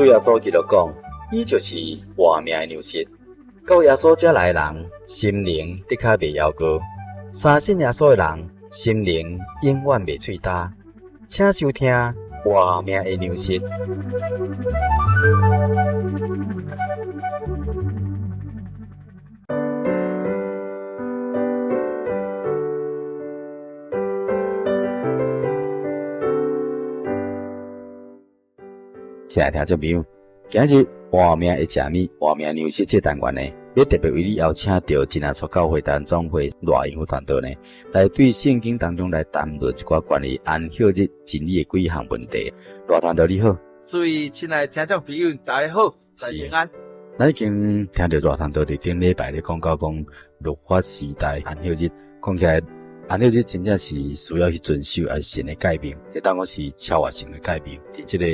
主耶穌基督講，伊就是活命的糧食。到耶穌遮來的人，心靈的確袂枵餓；相信耶穌的人，心靈永遠袂喙焦。請收聽《活命的糧食》。親愛聽眾朋友，今日活命的食物，活命糧食這單元呢，欲特別為你邀請著真耶穌教會台灣總會賴盈富傳道呢，來對聖經當中來談論一寡關於安息日真理的幾項問題。賴傳道你好，諸位親愛聽眾朋友，大家好，大家平安。咱已經聽著賴傳道佇頂禮拜咧講到講律法時代安息日，講起來安息日真正是需要去遵守，抑是神的誡命，會當講是超越性的誡命，佇這個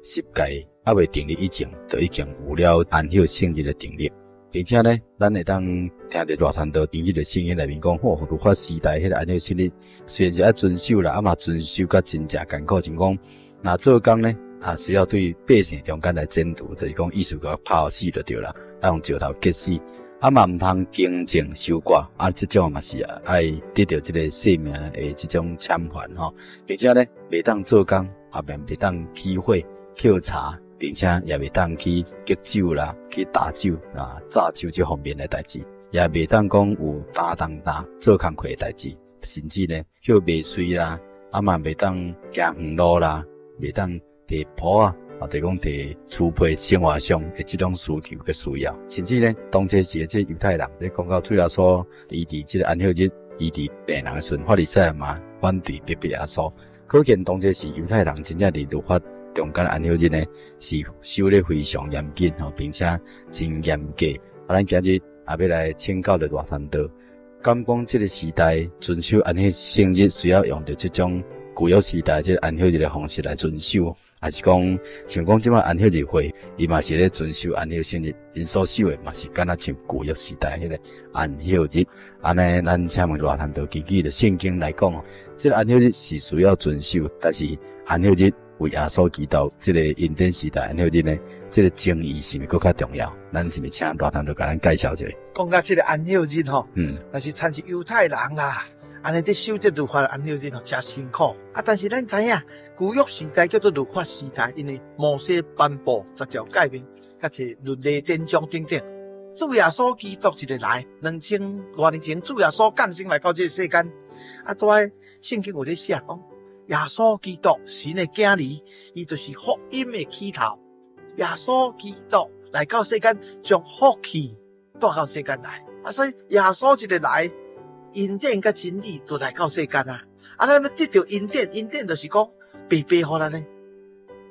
十誡猶未訂立以前，就已經有了安息聖日的定立，並且呢，咱會當聽著賴傳道佇彼個聖經內面講，吼，律法時代彼個安息聖日雖然是愛遵守啦，啊嘛遵守甲真正艱苦，像講若做工呢，啊需要對百姓中間來剪除，就是講意思共拋死就對啦，愛用石頭擊死，啊嘛毋通耕種收割，啊這種嘛是愛得著這個性命的這種懲罰吼，並且呢，袂當做工，啊嘛袂當起火。抾柴，並且也袂當去激酒啦，去打酒啊、炸酒這方面的代誌，也袂當講有擔重擔做工課的代誌，甚至呢，去麥穗啦，啊嘛袂當行遠路啦，袂當提簿仔，啊，就講提粗皮生活上的這種需求佮需要，甚至呢，當初時的這猶太人咧講到主耶穌，伊佇這個安息日，醫治病人的時陣，法利賽人嘛反對逼迫耶穌，可見當初時猶太人真正佇律法中間安息日呢，是守得非常嚴謹吼，並且真嚴格。啊，咱今日也欲來請教著賴傳道，敢講這個時代遵守安息聖日需要用著這種舊約時代這個安息日的方式來遵守，抑是講像講這擺安息日會，伊嘛是咧遵守安息聖日，𪜶所守的嘛是敢若像舊約時代彼個安息日。按呢，咱請問賴傳道，根據著聖經來講，這個安息日是需要遵守，但是安息日為耶穌基督這個恩典時代安息日呢，這個爭議是毋是閣較重要？咱是毋是請賴傳道共咱介紹一下？講到這個安息日吼，但是親像猶太人啦，按呢佇守這律法安息日吼，誠辛苦。啊，但是咱知影舊約時代叫做律法時代，因為摩西頒布十條誡命，佮這律例典章等等。主耶穌基督一个來，兩千外年前主耶穌降生來到這個世間，啊，拄仔聖經有咧寫講，耶穌基督神的囝兒，伊就是福音的起頭。耶穌基督來到世間，將福氣帶到世間來。啊，所以耶穌一个來，恩典佮真理都來到世間啊。啊，咱欲得著恩典，恩典就是講白白予咱的。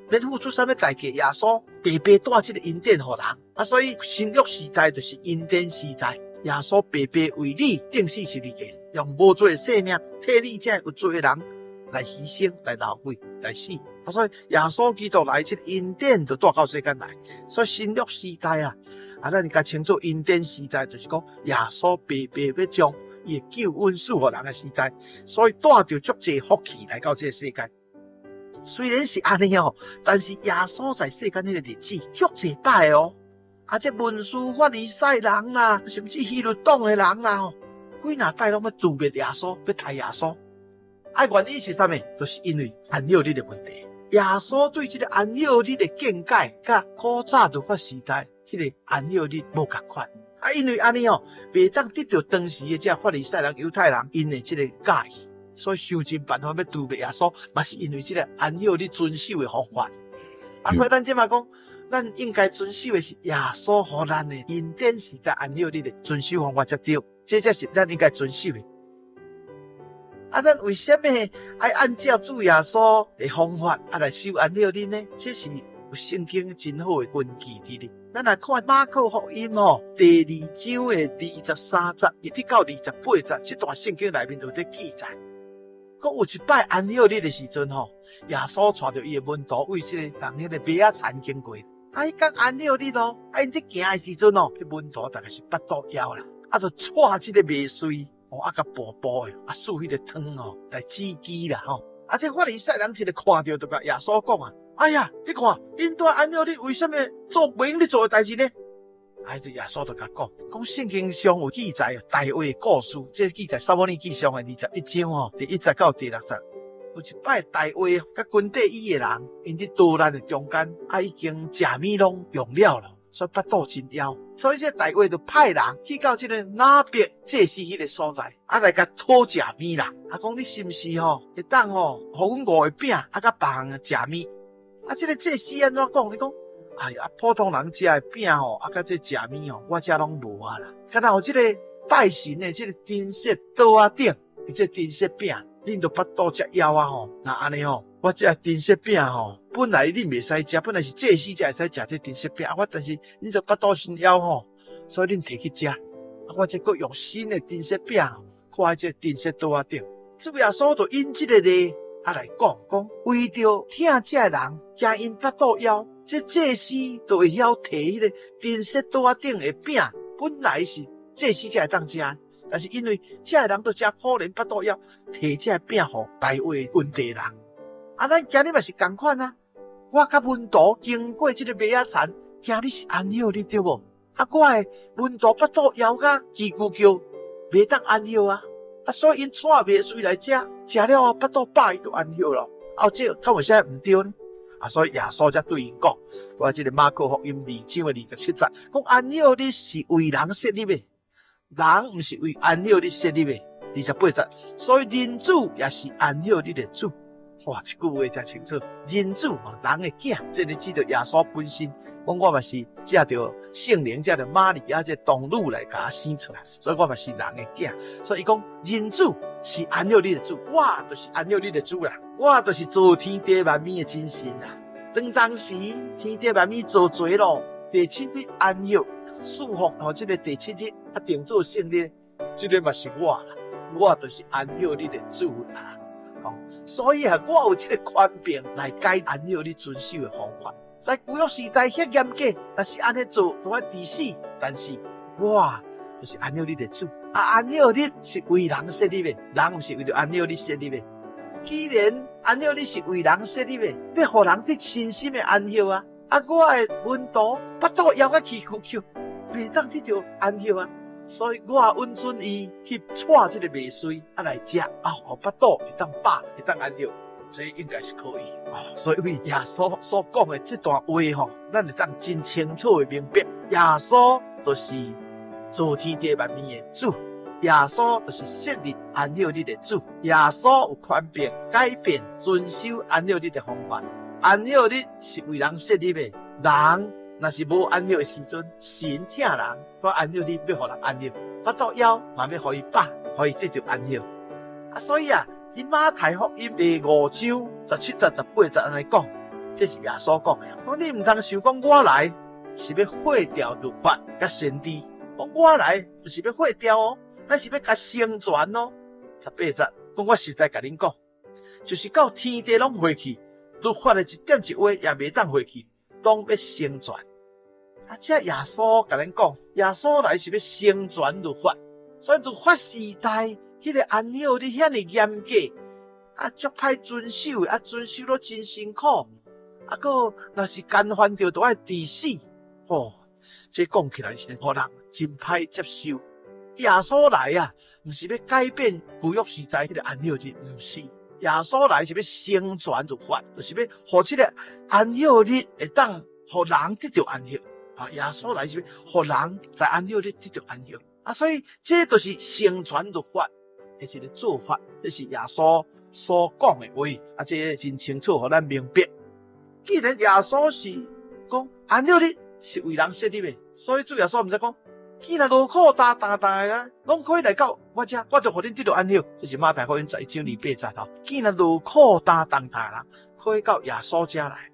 免付出啥物代價，耶穌白白帶這個恩典予人。啊，所以新約時代就是恩典時代，耶穌白白為你釘死十字架，用無罪的性命替你這有罪的人來犧牲、來流血、來死。啊，所以耶穌基督來，這個恩典就帶到世間來。所以新約時代啊，啊，咱共稱做恩典時代，就是講耶穌白白欲將伊的救恩賜予人的時代，所以帶著足濟福氣來到這個世間。雖然是按呢哦，但是耶穌在世間彼個日子足濟擺哦。啊，這文士法利賽人啦，甚至希律黨的人啦，吼，幾若擺攏欲誅滅耶穌，欲刣耶穌。啊，原因是啥物？就是因為安息日的問題。耶穌對這個安息日的見解，佮古早律法時代彼個安息日無仝款。啊，因為按呢哦，袂當得著當時的這法利賽人、猶太人𪜶的這個佮意。所以想盡辦法欲誅滅耶穌，嘛是因為這個安息日遵守的方法。啊，所以咱這馬講，咱應該遵守的是耶穌予咱的恩典時代安息日的遵守方法才對，這才是咱應該遵守的。啊，咱為啥物愛按照主耶穌的方法啊來守安息日呢？這是有聖經真好的根據佇咧。咱來看馬可福音吼，第二章的23節一直到28節，這段聖經內面有佇記載，講有一擺安息日的時陣吼，耶穌帶著伊的門徒為這个人彼个麥仔田經過。啊，彼工安息日咯，啊，𪜶佇行的時陣吼，彼門徒大概是腹肚枵啦，啊，就掣這个麥穗吼，啊，共薄薄的，啊，欶彼个湯吼來止飢啦吼。啊，這法利賽人一个看著，就共耶穌講啊。哎呀，你看，𪜶蹛安息日為啥物做袂用你做的代誌呢？啊，這耶穌就共講，講聖經上有記載大衛的故事，這記載撒母耳記上的21章吼，第1節到第6節。有一擺大衛佮軍隊伊的人，𪜶佇逃難的中間，啊已經食物攏用了了，所以腹肚真枵，所以這大衛就派人去到這個拿伯祭司彼個所在，啊來共討食物啦。啊講你是毋是吼會當吼，予阮五個餅，啊佮別項食物。啊這個祭司按怎講？伊講，哎呀，普通人食的餅吼，啊佮這食物吼，我遮攏無啊啦。敢若有這個拜神的這個陳設桌仔頂，這陳設餅。恁都腹肚遮枵啊吼，若按呢吼，我這陳設餅吼，本來恁袂使食，本來是祭司才會使食這陳設餅，我但是恁都腹肚傷枵吼，所以恁提去食。啊，我這閣用新的陳設餅，掛佇這陳設桌仔頂。主耶穌就引這個例啊來講，講為著疼這个人，驚𪜶腹肚枵，這祭司就會曉提彼個陳設桌仔頂的餅，本來是祭司才會當食。但是因為這个人都真可憐，腹肚枵，提這個餅予大衛軍隊人。啊，咱今日嘛是仝款啊！我佮門徒經過這個麥仔田，今日是安息日對無？啊，我的門徒腹肚枵甲嘰咕叫，袂當安息啊！啊，所以𪜶帶麥穗來食，食了後腹肚飽，伊就安息咯。啊，這敢有啥毋對呢？啊，所以耶穌才對𪜶講，我這個馬可福音2章的27節，講安息日是為人設立的。人毋是為安息日設立的，28節，所以人子也是安息日的主。哇，這句話真清楚。人子吼，人的囝，這个指著耶穌本身。講我嘛是藉著聖靈，藉著瑪利亞這童女來共我生出來，所以我嘛是人的囝。所以伊講人子是安息日的主，我就是安息日的主啦，我就是造天地萬物的真神啦。當當時天地萬物造做咯，第七日安息。賜福予這個第七日啊，定做聖日，這個嘛是我啦，我就是安息日的主啦。哦，所以啊，我有這個權柄來改安息日遵守的方法。在舊約時代遐嚴格，若是按呢做，都愛治死。但是我就是安息日的主。啊，安息日是為人設立的，人毋是為著安息日設立的。既然安息日是為人設立的，欲予人得身心的安息啊。啊，我的門徒腹肚枵甲嘰咕叫。袂當得著安息啊，所以我允准伊去帶這個麥穗啊來食啊，予腹肚會當飽，會當安息，所以應該是可以哦。所以為耶穌所講的這段話吼，咱會當真清楚的明白，耶穌就是造天地萬物的主，耶穌就是設立安息日的主，耶穌有權柄改變遵守安息日的方法，安息日是為人設立的，人。若是無安息的時陣，神疼人，我安息日欲予人安息，腹肚枵嘛欲予伊飽，予伊得著安息。啊，所以啊，佇馬太福音第5章17節、18節按呢講，這是耶穌講的。講你毋通想講我來是欲廢掉律法佮先知，講我來毋是欲廢掉哦，乃是欲共成全哦。18節講我實在共恁講，就是到天地攏廢去，律法的一點一畫也袂當廢去。攏欲成全啊！這耶穌共咱講，耶穌來是欲成全律法，所以律法時代彼個安息日遐爾嚴格，啊，足歹遵守的，啊，遵守了真辛苦，啊，閣若是干犯著，都愛治死。吼，這講起來是予人真歹接受。耶穌來啊，毋是欲改變舊約時代彼個安息日，毋是。耶穌來是欲成全律法，就是欲予這個安息日會當予人得著安息。啊，耶穌來是欲予人在安息日得著安息。啊，所以這就是成全律法的一個做法，這是耶穌所講的話。啊，這真清楚，予咱明白。既然耶穌是講安息日是為人設立的，所以主耶穌毋才講。既然勞苦擔重擔的啊，攏可以來到我遮，我就予恁得著安息。這是馬太福音11章28節吼。既然勞苦擔重擔的人，可以到耶穌遮來，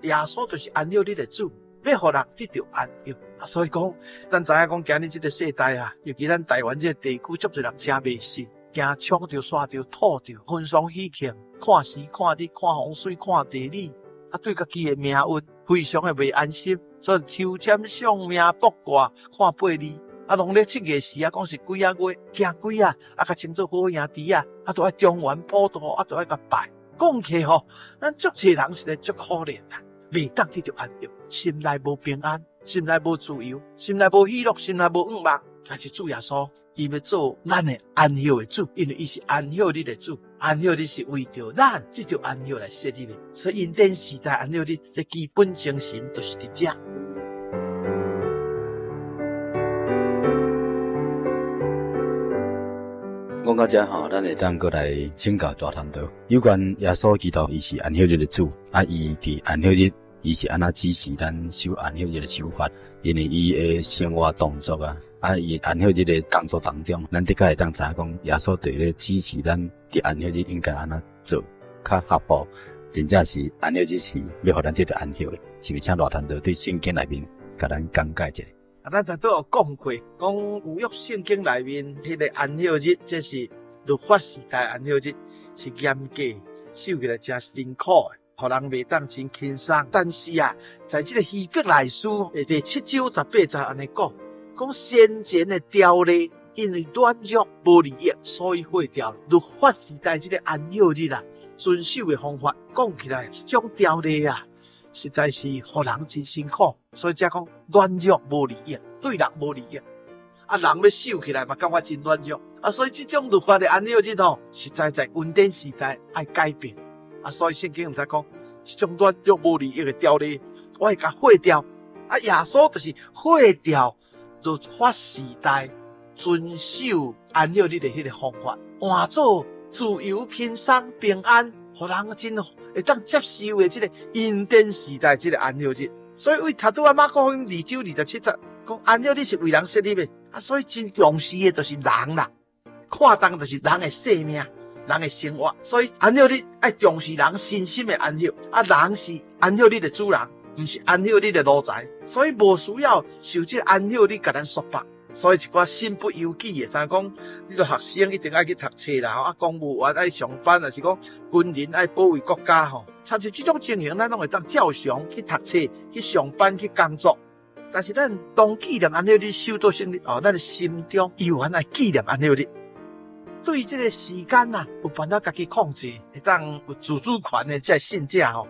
耶穌就是安息日的主，欲予人得著安息。啊，所以講，咱知影講，今日這個世代啊，尤其咱台灣這個地區，足濟人真迷信，驚衝著、煞著、吐著，婚喪喜慶，看時看日、看風水、看地理，啊，對家己的命運非常的袂安心。所以抽籤、相命、卜卦、看八字，啊，農曆七月時啊，講是鬼仔月，驚鬼仔，啊，共稱做好兄弟仔，啊，都愛中元普渡，啊，都愛共拜。講起吼，咱足濟人實在足可憐啊，袂當得著安息，心內無平安，心內無自由，心內無喜樂，心內無向望。但是主耶穌，伊欲做咱的安息的主，因為伊是安息日的主，安息日是為著咱得著安息來設立的，所以恩典時代安息日，這基本精神就是佇遮。講到這吼，咱會當閣來請教大傳道，有關耶穌基督，伊是安息日的主，啊，伊佇安息日，伊是按怎指示咱守安息日的守法？因為伊的生活動作啊。啊！伊安息日的工作當中，咱的確會當知影講，耶穌佇咧指示咱佇安息日應該按怎做較合乎，真正是安息日是欲予咱得著安息的，是毋是？請賴傳道對聖經內面共咱講解一下。啊，咱頭拄有講過，講舊約聖經內面彼個安息日，這是律法時代安息日，是嚴格守起來誠辛苦的，予人袂當真輕鬆。但是啊，在這個希伯來書的第七章十八節按呢講。講先前的條例，因為軟弱無利益，所以廢掉。律法時代這個安息日啊，遵守的方法，講起來，這種條例啊，實在是予人真辛苦。所以才講軟弱無利益，對人無利益。啊，人欲守起來嘛，感覺真軟弱。啊，所以這種律法的安息日吼，實在在恩典時代愛改變。啊，所以聖經毋知講，這種軟弱無利益的條例，我會共廢掉。啊，耶穌就是廢掉。律法時代遵守安息日的彼個方法，換做自由、輕鬆、平安，予人真會當接受的這個恩典時代這個安息日。所以為頭拄仔馬可福音二章二十七節講安息日是為人設立的，啊，所以真重視的就是人啦，看重就是人的生命、人的生活。所以安息日愛重視人身心的安息，啊，人是安息日的主人。毋是安息日的奴才，所以無需要受這個安息日共咱束縛。所以一寡身不由己的，像講你著學生一定愛去讀冊啦，啊，公務員愛上班，抑是講軍人愛保衛國家吼。親像這種情形，咱攏會當照常去讀冊、去上班、去工作。但是咱當紀念安息日守到聖日哦，咱的心中猶原愛紀念安息日。對這個時間啊，有辦法家己控制，會當有自主權的這個信者吼，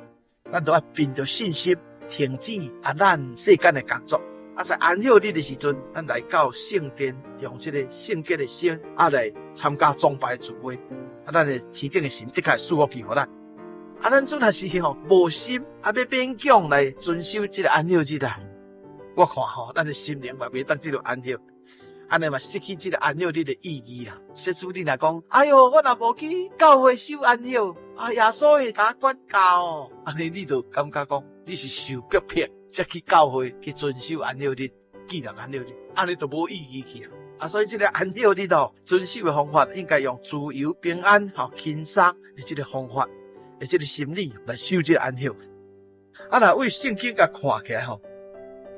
咱都愛憑著信心。停止啊，咱世間的工作啊，在安息日的時陣，咱來到聖殿，用這個聖潔的心啊來參加崇拜聚會啊，咱的天頂的神的確賜福予咱。啊，咱主若是吼無心啊，欲勉強來遵守這個安息日啊，我看吼，咱的心靈嘛袂當得著安息，按呢嘛失去這個安息日的意義啦。設使你若講，哎喲，我若無去教會守安息，啊，耶穌會共我管教哦，按呢你就感覺講。你是受逼迫才去教會去遵守安息日、紀念安息日，按呢就無意義去啊！啊，所以這個安息日哦，遵守的方法應該用自由、平安、吼輕鬆的這個方法的這個心理來守這個安息。啊，若為聖經共看起來吼，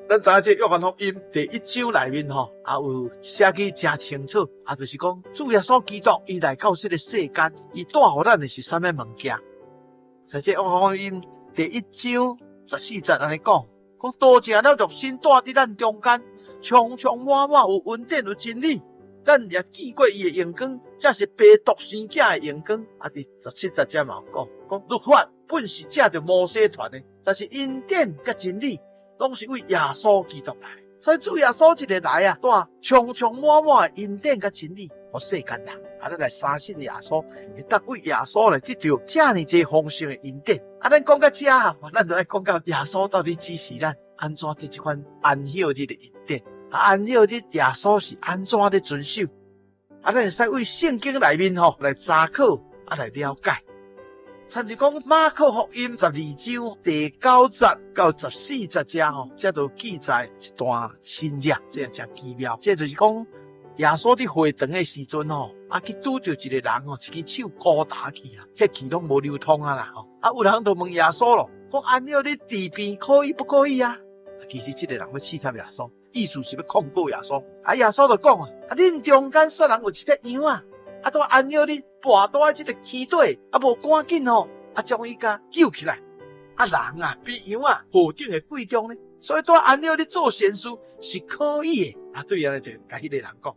咱知影這約翰福音第一章內面吼，也有寫記誠清楚，啊，就是講主耶穌基督伊來到這個世間，伊帶予咱的是啥物物件？在這約翰福音第一章十四節按呢講，講道成了肉身，住佇咱中間，充充滿滿有恩典有真理。咱也見過伊的榮光，這是父獨生子的榮光。啊，佇十七節遮嘛有講，講律法本是藉著摩西傳的，但是恩典佮真理攏是為耶穌基督來。所以主耶穌一个來啊，帶充充滿滿的恩典佮真理，予世間人。啊，咱來相信耶穌，會當為耶穌來得著遮爾濟豐盛的恩典。啊，咱講到遮，咱就愛講到耶穌到底指示咱按怎得這款安息日的恩典。啊，安息日耶穌是按怎咧遵守？啊，咱會使為聖經內面吼來查考，啊來了解。親像講馬可福音十二章第九節到十四節遮吼，遮就記載一段神跡，這誠奇妙。這就是講耶穌佇會堂的時陣吼，啊去拄著一個人吼，一支手孤焦去啊，血氣攏無流通啊啦吼。啊，有人就問耶穌咯，講安息日治病可以不可以啊？其實這個人欲試探耶穌，意思是欲控告耶穌。啊，耶穌就講啊，啊，恁中間啥人有一隻羊仔？啊，佇安息日跋倒佇這个溪底，啊，無趕緊吼，啊，將伊共救起來。啊，人啊，比羊仔何等的貴重呢？所以佇安息日做善事是可以的。啊，對按呢就共彼个人講，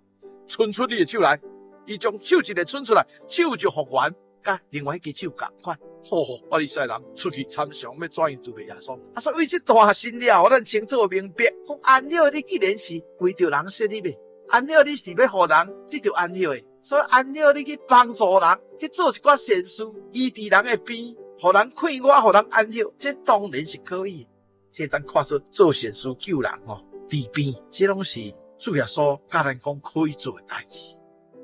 伸出你的手來，伊將手一个伸出來，手就復原，佮另外一支手仝款。吼，法利賽人出去參詳欲怎樣處罰耶穌。啊，所以為這段神了，咱清楚明白，講安息日既然是為著人設立的，安息日是欲予人得著安息的，所以安息日去幫助人，去做一寡善事，醫治人的病，予人快活，予人安息，這當然是可以。這當看出做善事救人吼，治病，這攏是主耶穌教咱講可以做的代誌。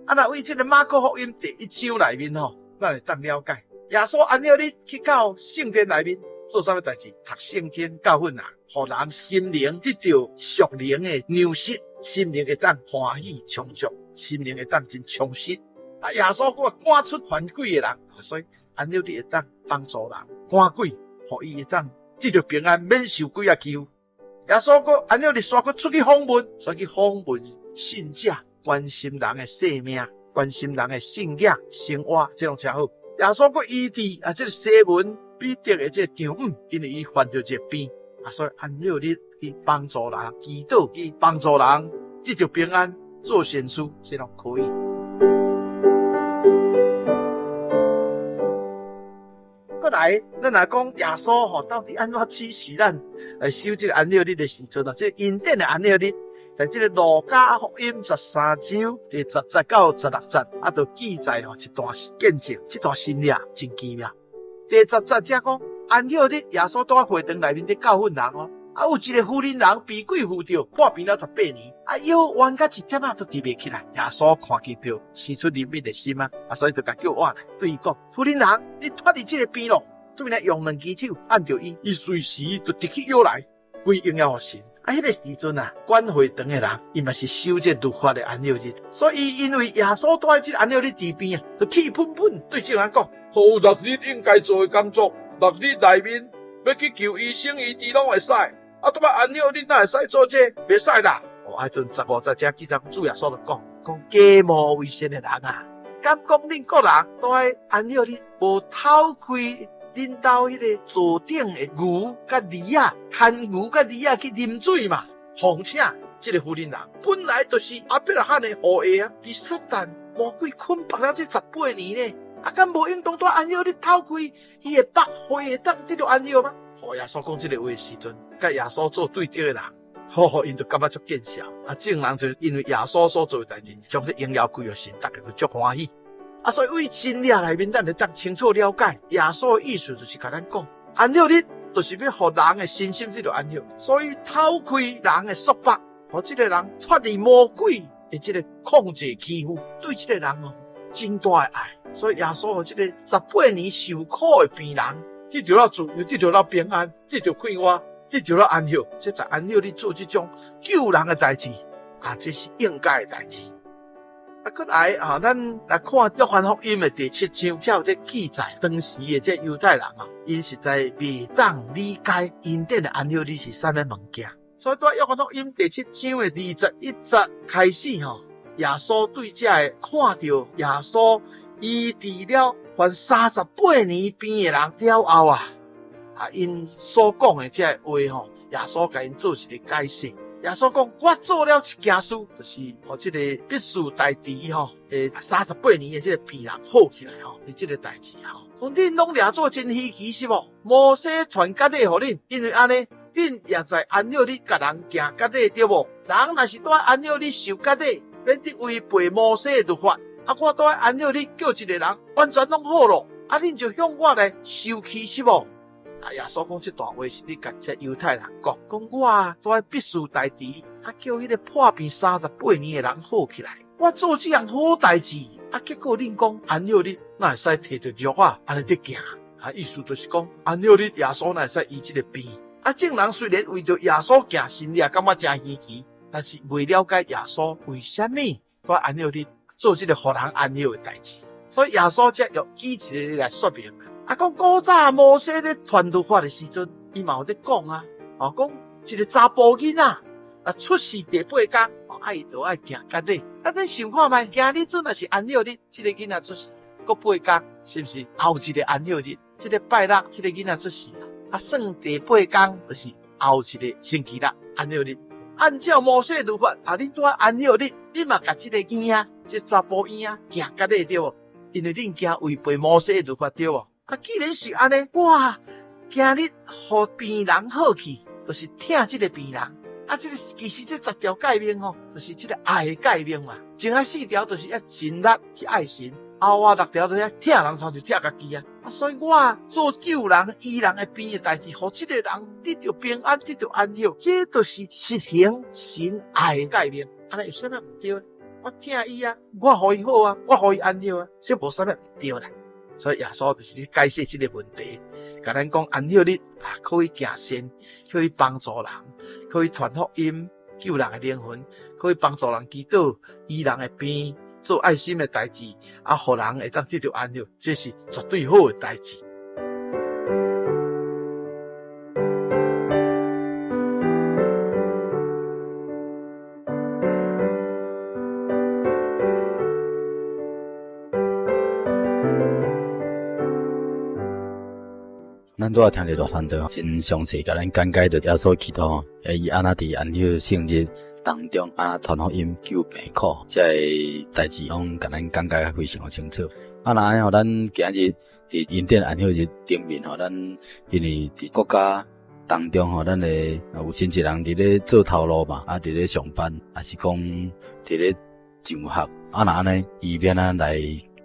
啊，若為這个馬可福音第一章內面吼，咱會當了解耶穌安息日去到聖殿內面做啥物代誌？讀聖經教訓人，予人心靈得著屬靈的糧食，心靈會當歡喜充足，心靈會當真充實。啊，耶穌閣趕出犯鬼的人，所以安息日會當幫助人趕鬼，予伊會當得著平安，免受鬼仔欺負。耶穌閣安息日煞閣出去訪問，所以去訪問信者，關心人的性命，關心人的信仰生活，這攏誠好。耶穌閣醫治啊，這个西門彼得的這个丈母，因為伊患著這个病，啊，所以安息日去幫助人祈禱，去幫助人得著平安，做善事，這攏可以。過來，咱若講耶穌吼，到底按怎指示咱來守這个安息日的時陣啊？這个恩典的安息日，在這个路加福音13章第10節到16節，啊，就記載吼一段見證，這段神跡真奇妙。第10節才講安息日，耶穌佇會堂內面佇教訓人哦。啊，有一个婦人人被鬼附著，破病了18年，啊，腰彎甲一點仔都直袂起來。耶穌看見著，生出憐憫的心啊，啊，所以就共叫倚來，對伊講：婦人人，你脫離這个病咯。做咩用兩支手按著伊，伊隨時就直起腰來，歸榮耀予神。啊，彼个時陣啊，管會堂的人，伊嘛是守這律法的安息日，所以因為耶穌住佇這个安息日治病啊，就氣噴噴對眾人講：好，六日應該做的工作，六日內面欲去求醫生醫治攏會使。啊，拄仔安息日哪會使做這個？袂使啦！哦，彼陣15節才記載，主耶穌就講：講假冒為善的人啊，敢講恁各人都愛安息日無偷開恁兜彼个座頂的牛佮驢仔，牽牛佮驢仔去啉水嘛？況且這个婦人人本來就是亞伯拉罕的後裔啊，被撒旦魔鬼捆綁了這18年呢，啊，敢無應當拄安息日偷開伊的百貨會當得著安息嗎？哦，耶穌講這个話的時陣，佮耶穌做對質的人，吼吼，𪜶就感覺足見笑。啊，眾人就因為耶穌所做的代誌，將這榮耀歸予神，逐家都足歡喜。啊，所以為真理內面，咱會當清楚了解耶穌的意思，就是共咱講，安息日就是欲予人的身心得著安息。所以偷開人的束縛，予這个人脫離魔鬼的這个控制欺負，對這个人哦，真大的愛。所以耶穌予這个18年受苦的病人，得著了自由，得著了平安，得著快活，得著了安息。這在安息日做這種救人的代誌，啊，這是應該的代誌。啊，閣來啊，咱來看約翰福音的第7章，才有咧記載當時的這猶太人啊，𪜶實在袂當理解恩典的安息日是啥物物件。所以，佇約翰福音第7章的21節開始吼，耶穌對這个看著耶穌醫治了患38年病的人了後啊，啊，𪜶所講的這个話吼，耶穌共𪜶做一个解釋。耶穌講：我做了一件事，就是予這个彼士大池吼，38年的這个病人好起來吼，的這个代誌吼。講恁攏掠做真稀奇是無？摩西傳割禮予恁，因為按呢，恁也在安息日共人行割禮對無？人若是蹛安息日受割禮，免得違背摩西的律法。啊，我蹛安息日叫一个人完全攏好咯，啊，恁就向我來受氣是無？啊，耶穌講這段話是咧共這猶太人講，講我蹛彼士大池，啊，叫彼个破病38年的人好起來，我做這項好代誌，啊，結果恁講安息日哪會使提著褥仔按呢佇行？啊，意思就是講安息日耶穌哪會使醫這个病？啊，眾人雖然為著耶穌行神跡感覺誠稀奇，但是未了解耶穌為啥物佇安息日做這个予人安息的代誌，所以耶穌才用舉一个例來說明。啊，講古早摩西咧傳律法的時陣，伊嘛有咧講啊，哦，講一个查埔囡仔啊出世第8工，哦，啊，伊就愛行割禮。啊，恁想看覓，今日陣若是安息日，這个囡仔出世，閣8工，是毋是後一个安息日？這个拜六，這个囡仔出世啊，啊，算第8工，就是後一个星期六安息日。按照摩西律法，啊，你拄安息日，你嘛共這个嬰仔，這个查埔嬰仔行割禮對無？因為恁驚違背摩西律法對無？啊，既然是按呢，我今日予病人好去，就是疼這个病人。啊，這个其實這十條誡命吼，就是這个愛的誡命嘛。前仔四條就是愛盡力去愛神，後仔六條就是愛疼人，親像疼家己啊。啊，所以我做救人醫人的病的代誌，予這个人得著平安，得著安息，這就是實行神愛的誡命。按呢有啥物毋對？我疼伊啊，我予伊好啊，我予伊安息啊，這無啥物毋對啦。所以耶穌就是咧解釋這个問題，共咱講安息日啊，可以行善，可以幫助人，可以傳福音，救人的靈魂，可以幫助人祈禱，醫人的病，做愛心的代誌，啊，予人會當得著安息，這是絕對好的代誌。咱拄仔聽著大傳道真詳細，共咱講解著耶穌基督吼，伊按怎佇安息聖日當中按怎傳福音救病苦，這个代誌攏共咱講解非常清楚。啊，若按呢吼，咱今日佇恩典安息日頂面吼，咱因為佇國家當中吼，咱會有真濟人佇咧做頭路嘛，啊，佇咧上班，抑是講佇咧上學，啊，若按呢，伊欲按怎來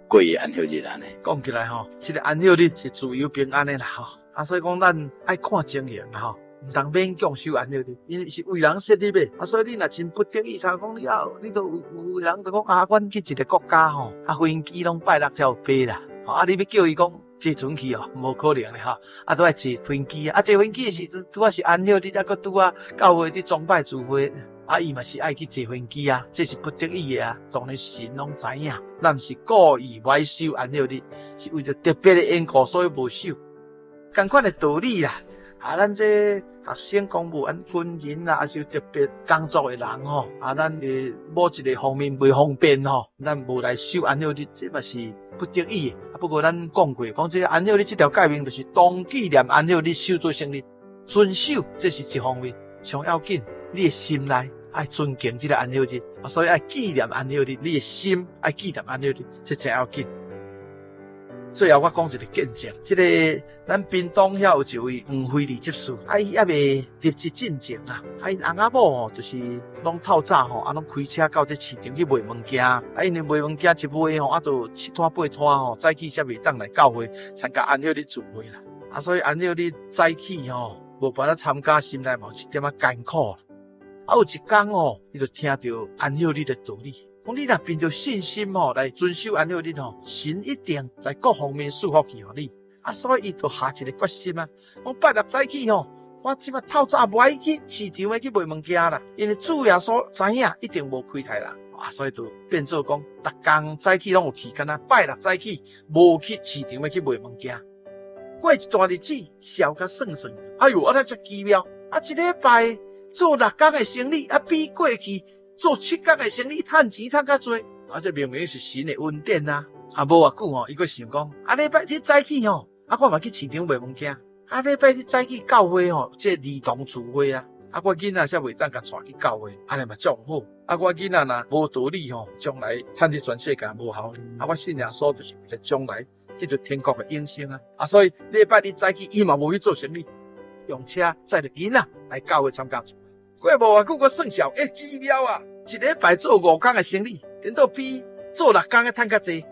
過伊安息日按呢？講起來吼，這个安息日是自由平安的啦吼。啊，所以講咱愛看情形啦吼，毋通勉強守安息日，因為是為人設立的。啊，所以你若真不得已，通講你啊，你都有人就講啊，阮去一个國家吼，啊，飛機攏拜六才有飛啦。啊，你欲叫伊講坐船去哦，無可能的吼。啊，都愛坐飛機啊，坐飛機的時陣，拄仔是安息日，猶閣拄仔教會佇崇拜聚會，啊，伊嘛是愛去坐飛機啊，這是不得已的啊。當然神攏知影，咱毋是故意無愛守安息日，是為著特別的緣故，所以無守。仝款的道理啦，啊，咱這學生公務員軍人啦，抑是有特別工作的人吼，啊，咱的某一个方面袂方便吼，咱無來守安息日，這嘛是不得已的。啊，不過咱講過，講這安息日這條誡命，就是當紀念安息日守做聖日，遵守這是一方面，上要緊，你的心內愛尊敬這个安息日，啊，所以愛紀念安息日，你的心愛紀念安息日，這真要緊。最後我講一个見證，這个咱屏東遐有一位黃惠麗執事，啊，伊猶未入職進前啊，啊，𪜶翁仔某吼，就是攏透早吼，啊，攏開車到這市場去賣物件，啊，因為賣物件一賣吼，啊，就七攤八攤吼，早起才袂當來教會參加安息日聚會啦，啊，所以安息日早起吼，無辦法參加，心內嘛有一點仔艱苦。啊，有一工吼，伊就聽著安息日的道理。講你若憑著信心吼來遵守安息日吼，神一定在各方面賜福氣予你。啊，所以伊就下一个決心啊，講拜六早起吼，我這擺透早無愛去市場欲去賣物件啦，因為主耶穌知影一定無虧待人啊，所以就變做講，逐工早起攏有去，敢若拜六早起無去市場欲去賣物件。過一段日子，數甲算算，哎喲，按呢遮奇妙！啊，一禮拜做六工的生意，啊，比過去做七工的生意，趁錢趁較濟。啊，這明明是神的恩典啊！啊，無偌久吼，伊閣想講，啊，禮拜日早起吼，啊，我嘛去市場賣物件。啊，禮拜日早起教會吼，這兒童聚會啊，啊，我囡仔才袂當共帶去教會，按呢嘛足毋好。啊，我囡仔若無道理吼，將來趁佇全世界無效。啊，我信耶穌就是為了將來得著天國的永生啊！啊，所以禮拜日早起伊嘛無去做生意，用車載著囡仔來教會參加聚會。過無偌久，閣算數，欸，奇妙啊！一禮拜做五工的生意，顛倒比做六工的趁較濟。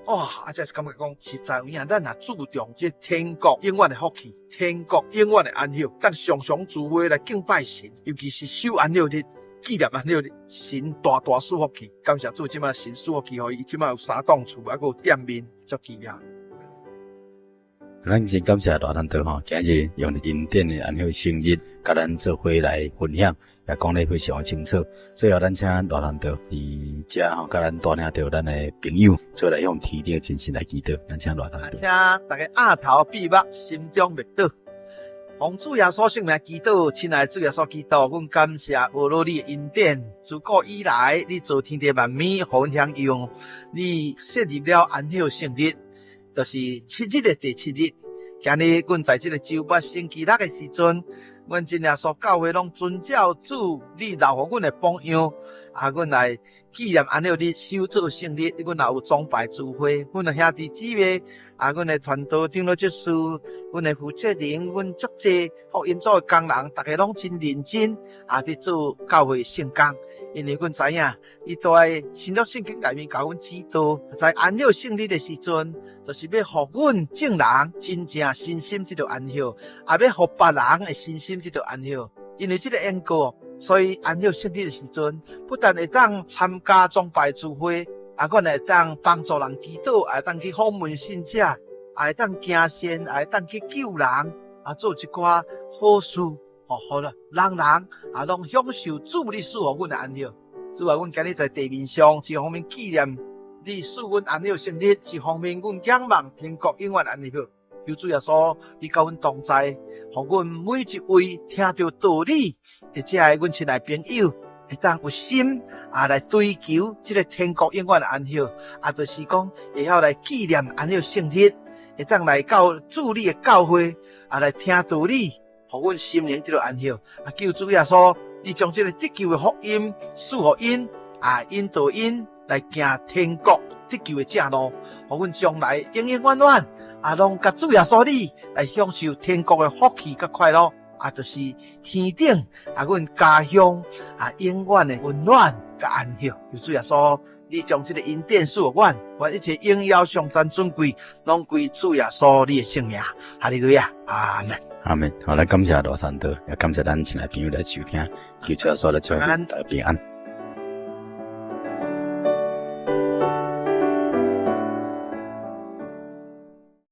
哇！啊，這是感覺講，實在有影，咱若注重這天國永遠的福氣，天國永遠的安息，當常常聚會來敬拜神，尤其是守安息日、紀念安息日，神大大賜福氣。感謝主，這擺神賜福氣予伊，這擺有三棟厝，還閣有店面，足奇妙。咱真感謝賴傳道吼，今日用恩典的安息聖日，共咱做伙來分享，也講得非常的清楚。最後，咱請賴傳道佇遮吼，共咱帶領著咱的朋友，做來向天頂真神來祈禱。咱請賴傳道。請大家額頭閉目，心中默禱。奉主耶穌聖名祈禱，親愛的主耶穌基督，阮感謝阿羅你的恩典。自古以來，你造天地萬物，予阮享用，你設立了安息聖日。就是七日的第七日，今日阮在這个周末星期六的時陣，阮真耶穌教會攏遵照主你留予阮的榜樣，啊，阮來紀念安息日守做聖日，阮也有崇拜聚會，阮的兄弟姊妹，啊，阮的傳道長老執事，阮的負責人，阮足濟福音組的工人，逐家攏真認真，啊，佇做教會聖工。因為阮知影，伊都愛新約聖經內面教阮指導，在安息聖日的時陣，就是欲予阮眾人真正身心得著安息，也欲予別人的身心得著安息。因為這个緣故，所以安息聖日的時陣，不但會當參加崇拜聚會，啊，阮會當幫助人祈禱，也會當去訪問信者，也會當行善，也會當去救人，啊，做一寡好事，哦，好啦，人人啊，攏享受主你賜予阮的安息。主啊，阮今日在地面上，一方面紀念你賜阮安息聖日，一方面阮仰望天國永遠安息。求主耶穌，你佮阮同在，予阮每一位聽著道理，或者係阮親愛朋友，會當有心啊來追求這个天國永遠的安息，啊，就是講會曉來紀念安息聖日，會當來到主你的教會啊來聽道理，予阮心靈得著安息。啊，求主耶穌，你將這个得救的福音賜予𪜶，啊，引導𪜶來行天國得救的正路，予阮將來永永遠遠啊，攏佮主耶穌你來享受天國的福氣佮快樂，啊，就是天頂啊，阮家鄉啊，永遠的溫暖佮安息。求主耶穌，你將這个恩典賜予阮，願一切榮耀頌讚尊貴，攏歸主耶穌你的聖名。哈利路亞，阿門。阿門。好，來感謝羅傳道，也感謝咱親愛朋友來收聽，求主耶穌來祝福大家平安。